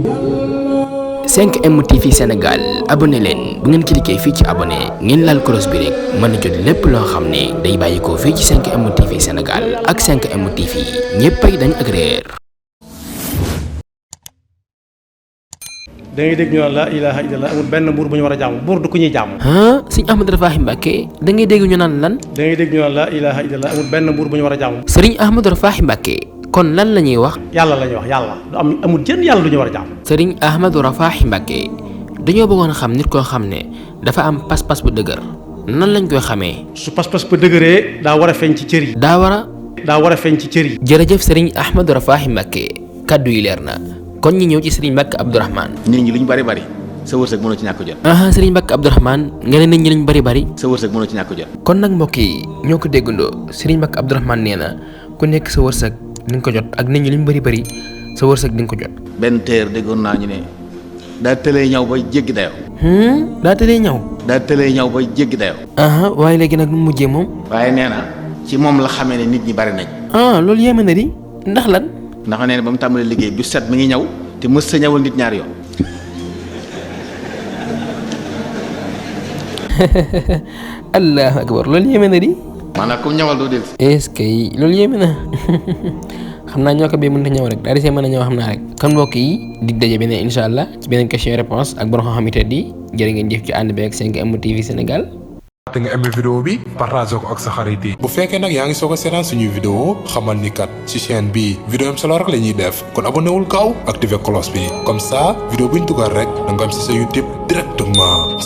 5M TV Sénégal abonné leen bu ngeen cliquer fii ci abonné ngeen laal cloche bi rek mën a jot lépp loo xam ne day bàyyi ko fii ci 5M TV Sénégal ak 5M TV ñéppay dañ ak réer. da ngay dégg ñu naan laa ilaaha illallah amul benn buur bu ñu war a jaamu buur du ku ñuy jaamu. sëñ Ahmadou Rafahi Mbacké da ngay dégg ñu naan lan. da ngay dégg ñu naan laa ilaaha illallah amul benn buur bu ñu war a jaamu. sëriñ Ahmadou Rafahi Mbacké kon lan la ñuy wax. yàlla la ñuy wax yàlla amul jën yàlla du ñu war a jaamu. sëriñ Ahmadou Rafahi Mbacké dañoo bëggoon xam nit koo xam ne dafa am pas-pas bu dëgër nan lañ koy xamee. su pas-pas bu dëgëree daa war a feeñ ci cër yi. daa war a feeñ ci cër yi. jërëjëf sëriñ Ahmadou Rafahi Mbacké kaddu yi leer na kon ñi ñëw ci sëriñ Mbacké Abdourahmane. nit ñi luñ bari bari sa wërsëg mënoo ci ñàkk jot. sëriñ Mbacké Abdourahmane nga ne nit ñi lañ bari. sa wërsëg mënoo ci ñàkk jot. kon nag mbokk yi ñoo ko déggandoo sëriñ Mbacké Abdourahmane nee na ku nekk sa wërsëg di nga ko jot ak nit ñi liñ bari sa wërsëg di nga ko jot. benn teer déggoon naa ñu ne daa tëlee ñaw ba jéggi dayoo. daa tëlee ñaw. daa tëlee ñaw ba jéggi dayoo. waaye léegi nag nu mu mujjee moom. waaye nee na ci moom la xamee ne nit ñi bari nañ. loolu yéeme na di ndax lan. ndax nee na ba mu tàmbalee liggéey bu set mi ngi ñaw te mës sa ñawal nit ñaari yoon. allahu akbar loolu yéeme na di. maanaam ku ñawal doo dellusi. est-ce que loolu yéeme na xam naa ñoo ko bee mënut a ñëw rek daal di see mën a ñëw xam naa rek. kon mbokk yi dig daje beneen incha allah ci beneen question réponse ak borom xam-xam yi di jërë ngeen jëf ci ànd beeg 5M TV Sénégal. te nga aimé vidéo bi partagé ko ak sa xarit yi. bu fekkee nag yaa ngi soog a seetaan suñuy vidéo xamal ni kat ci chaîne bii vidéo am solo rek la ñuy def kon abonné wul gaaw activé cloche bi comme ça vidéo bu ñu dugal rek da nga am si sa YouTube directement.